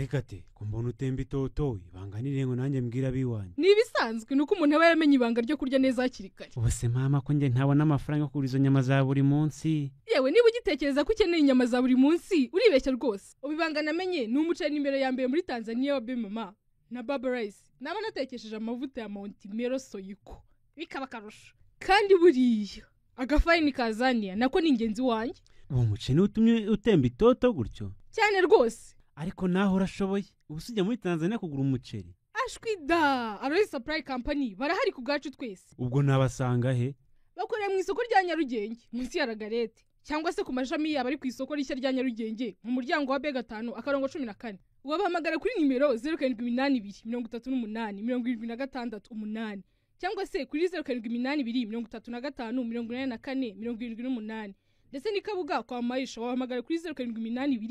Ariko ati ko mbona utemba itoto, ibanga ni ngo nanjye mbwira abiwanyu. Ni ibisanzwe, ni uko umuntu aba yaramenye ibanga ryo kurya neza hakiri kare. Ubu se mama ko njye ntabona amafaranga yo kugura izo nyama za buri munsi? Yewe, niba ugitekereza ko ukeneye inyama za buri munsi, uribeshya rwose. Ubu ibanga namenye ni umuceri nimero ya mbere muri Tanzania wa Bemama na Baba Rice. Naba natekesheje amavuta ya Montimero Soyiko, bikaba akarusho. Kandi buriya agafarini kazaniya nako ni ingenzi wanjye. Uwo muceri utumye utemba itoto gutyo? Cyane rwose. Ariko naho urashoboye, ubu ujya muri Tanzania kugura umuceri? Ashwi da! Aloys Supply Company barahari ku bwacu twese. Ubwo nabasanga he? Bakorera mu isoko rya Nyarugenge munsi ya Ragarete, cyangwa se ku mashami yabo ari ku isoko rishya rya Nyarugenge mu muryango wa B5-14. Wabahamagara kuri nimero 0782 38 76 8, cyangwa se kuri 0782 35 84 78. Ndetse n'i Kabuga kwa Mayisha wabahamagara kuri 0782.